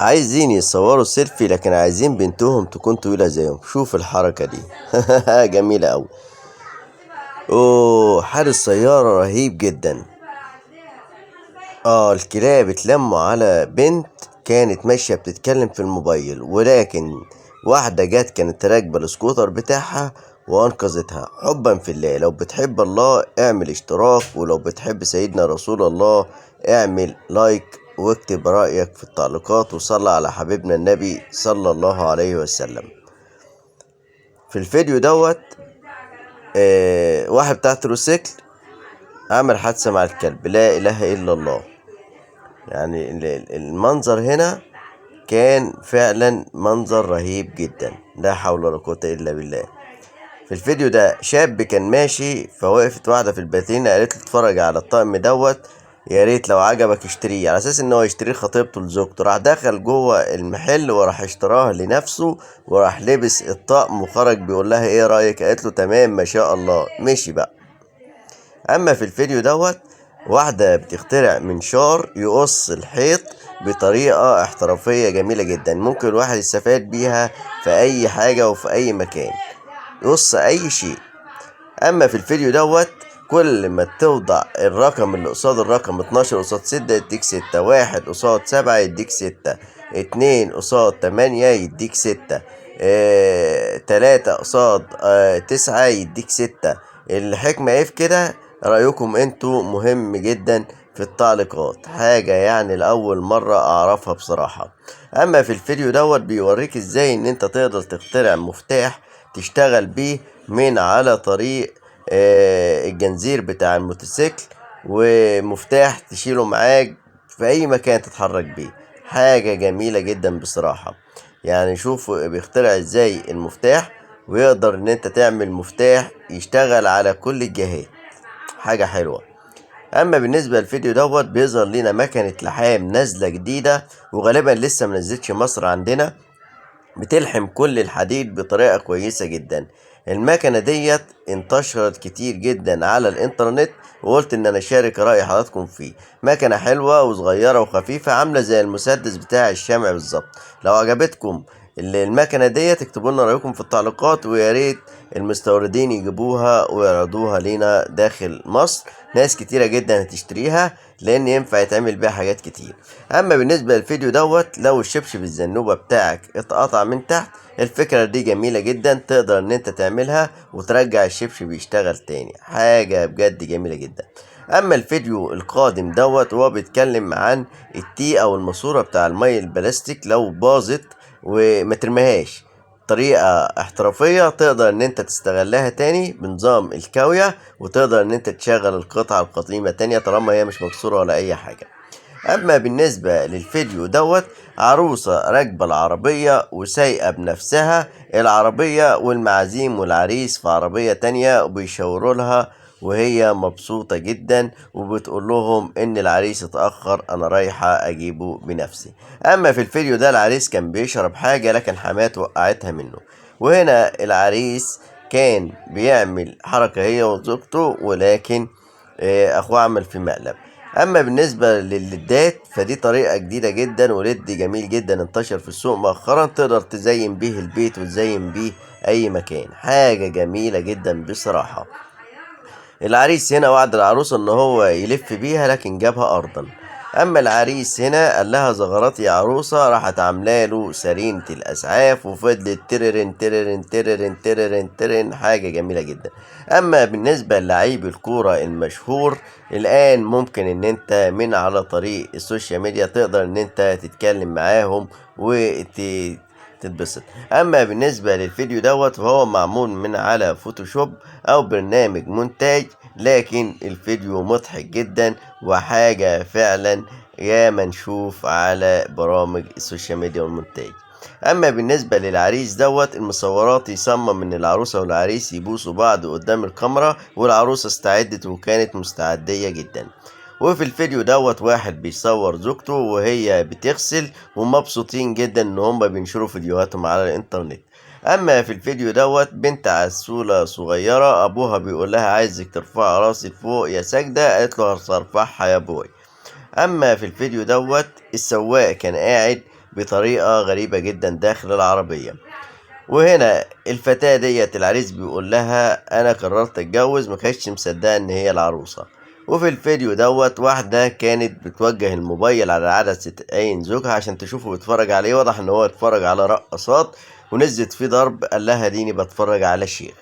عايزين يصوروا سيلفي لكن عايزين بنتهم تكون طويلة زيهم. شوف الحركة دي جميلة أوي. اوه، حارس سيارة رهيب جدا. الكلاب اتلموا على بنت كانت ماشية بتتكلم في الموبايل، ولكن واحدة جت كانت راكبة السكوتر بتاعها وانقذتها. حبا في الله، لو بتحب الله اعمل اشتراك، ولو بتحب سيدنا رسول الله اعمل لايك واكتب رأيك في التعليقات، وصلى على حبيبنا النبي صلى الله عليه وسلم. في الفيديو دوت واحد بتاع تروسيكل عمل حادثة مع الكلب. لا إله إلا الله. يعني المنظر هنا كان فعلا منظر رهيب جدا، لا حول ولا قوة إلا بالله. في الفيديو ده شاب كان ماشي، فوقفت واحدة في الباترينا قالت له اتفرج على الطقم دوت، يا ريت لو عجبك اشتريه، على اساس ان هو يشتريه خطيبته لزوجته. راح دخل جوه المحل وراح اشتراه لنفسه، وراح لبس الطقم وخرج بيقول لها ايه رأيك؟ قالت له تمام ما شاء الله، مشي بقى. اما في الفيديو دوت واحدة بتخترع منشار يقص الحيط بطريقة احترافية جميلة جدا، ممكن الواحد يستفاد بيها في اي حاجة وفي اي مكان، يقص اي شيء. اما في الفيديو دوت كل ما توضع الرقم اللي قصاد الرقم 12 قصاد 6 يديك 6، 1 قصاد 7 يديك 6، 2 قصاد 8 يديك 6، 3 قصاد 9 يديك 6. الحكمة ايه في كده؟ رأيكم انتوا مهم جدا في التعليقات، حاجة يعني لأول مرة أعرفها بصراحة. أما في الفيديو دوت بيوريك ازاي ان انت تقدر تخترع مفتاح تشتغل بيه من على طريق الجنزير بتاع الموتوسيكل، ومفتاح تشيله معاك في اي مكان تتحرك بيه. حاجة جميلة جدا بصراحة. شوف بيخترع ازاي المفتاح، ويقدر ان انت تعمل مفتاح يشتغل على كل الجهات، حاجة حلوة. اما بالنسبة للفيديو دوت بيظهر لنا مكنة لحام نازلة جديدة، وغالبا لسه منزلتش مصر عندنا، بتلحم كل الحديد بطريقة كويسة جدا. المكنة ديت انتشرت كتير جدا على الانترنت، وقلت ان انا اشارك رأي حضراتكم فيه. مكنة حلوة وصغيرة وخفيفة، عاملة زي المسدس بتاع الشمع بالظبط. لو عجبتكم المكنة ديت اكتبوا لنا رأيكم في التعليقات، ويا ريت المستوردين يجيبوها ويعرضوها لينا داخل مصر. ناس كتيرة جدا هتشتريها لان ينفع يتعمل بيها حاجات كتير. اما بالنسبة للفيديو دوت، لو الشبشب الزنوبة بتاعك اتقطع من تحت، الفكرة دي جميلة جدا، تقدر ان انت تعملها وترجع الشبشب يشتغل تاني، حاجة بجد جميلة جدا. اما الفيديو القادم دوت وهو بيتكلم عن التي او الماسورة بتاع المي البلاستيك، لو باظت وما ترميهاش، طريقة احترافية تقدر ان انت تستغلها تاني بنظام الكاوية، وتقدر ان انت تشغل القطعة القديمة تانية طالما هي مش مكسورة ولا اي حاجة. اما بالنسبة للفيديو دوت، عروسة راكبة العربية وسايقة بنفسها العربية، والمعازيم والعريس في عربية تانية وبيشاوروا لها، وهي مبسوطة جدا وبتقول لهم ان العريس اتأخر، انا رايحة اجيبه بنفسي. اما في الفيديو ده العريس كان بيشرب حاجة لكن حماته وقعتها منه، وهنا العريس كان بيعمل حركة هي وزوجته، ولكن اخوه عمل في مقلب. اما بالنسبة للليدات فدي طريقة جديدة جدا، وليد جميل جدا انتشر في السوق مؤخرا، تقدر تزين بيه البيت وتزين بيه اي مكان، حاجة جميلة جدا بصراحة. العريس هنا وعد العروسة ان هو يلف بيها لكن جابها ارضا. اما العريس هنا قال لها زغرتي يا عروسة، راحت عاملة له سرينة الاسعاف وفضلت تررن تررن تررن تررن ترن، حاجة جميلة جدا. اما بالنسبة للعيب الكورة المشهور الان، ممكن ان انت من على طريق السوشيال ميديا تقدر ان انت تتكلم معاهم وتتبسط. اما بالنسبة للفيديو دوت فهو معمول من على فوتوشوب او برنامج مونتاج، لكن الفيديو مضحك جدا وحاجة فعلا يا ما نشوف على برامج السوشيال ميديا والمونتاج. اما بالنسبة للعريس دوت، المصورات يصمم ان العروسة والعريس يبوسوا بعض قدام الكاميرا، والعروسة استعدت وكانت مستعدية جدا. وفي الفيديو دوت واحد بيصور زوجته وهي بتغسل، ومبسوطين جدا ان هم بينشروا فيديوهاتهم على الانترنت. اما في الفيديو دوت بنت عسولة صغيرة ابوها بيقول لها عايزك ترفع راسك فوق يا ساجدة، قالت له هرفعها يا بوي. اما في الفيديو دوت السواق كان قاعد بطريقة غريبة جدا داخل العربية. وهنا الفتاة ديت العريس بيقول لها انا قررت اتجوز، ما كانتش مصدقة ان هي العروسة. وفي الفيديو دوت واحدة كانت بتوجه الموبايل على عدسة عين زوجها عشان تشوفه بيتفرج عليه، واضح ان هو اتفرج على رقصات ونزلت فيه ضرب، قال لها ديني بتفرج على شيخ.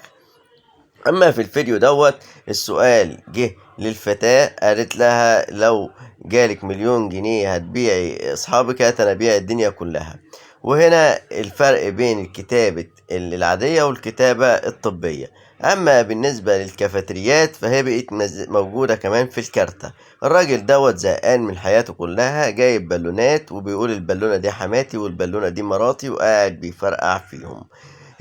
اما في الفيديو دوت السؤال جه للفتاة، قالت لها لو جالك 1,000,000 جنيه هتبيعي اصحابك؟ قالت انا ابيع الدنيا كلها. وهنا الفرق بين الكتابة العادية والكتابة الطبية. اما بالنسبة للكافيتريات فهي بقت موجودة كمان في الكارتة. الراجل دوت زهقان من حياته كلها، جايب بالونات وبيقول البالونة دي حماتي والبالونة دي مراتي، وقاعد بيفرقع فيهم.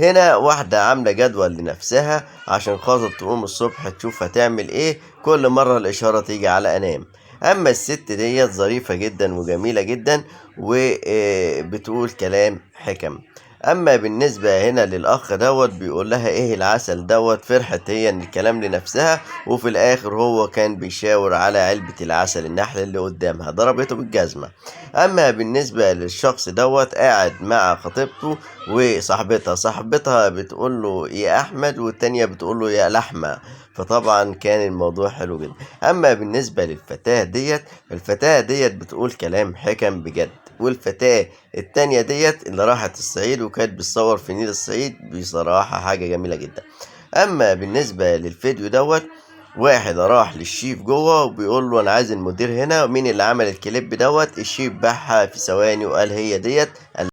هنا واحدة عاملة جدول لنفسها عشان خاطر تقوم الصبح تشوف هتعمل ايه، كل مرة الإشارة تيجي على أنام. أما الست ديت ظريفة جدا وجميلة جدا وبتقول كلام حكم. أما بالنسبة هنا للأخ دوت بيقول لها إيه العسل دوت، فرحت هي إن الكلام لنفسها، وفي الآخر هو كان بيشاور على علبة العسل النحل اللي قدامها، ضربته بالجزمة. أما بالنسبة للشخص دوت قاعد مع خطيبته وصاحبتها، صاحبتها بتقول له يا أحمد والتانية بتقول له يا لحمة، فطبعا كان الموضوع حلو جدا. أما بالنسبة للفتاة ديت، الفتاة ديت بتقول كلام حكم بجد. والفتاة التانية ديت اللي راحت الصعيد وكانت بتصور في نيل الصعيد، بصراحة حاجة جميلة جدا. أما بالنسبة للفيديو دوت، واحد راح للشيف جوه وبيقول له أنا عايز المدير هنا، مين اللي عمل الكليب دوت؟ الشيف باعها في ثواني وقال هي ديت.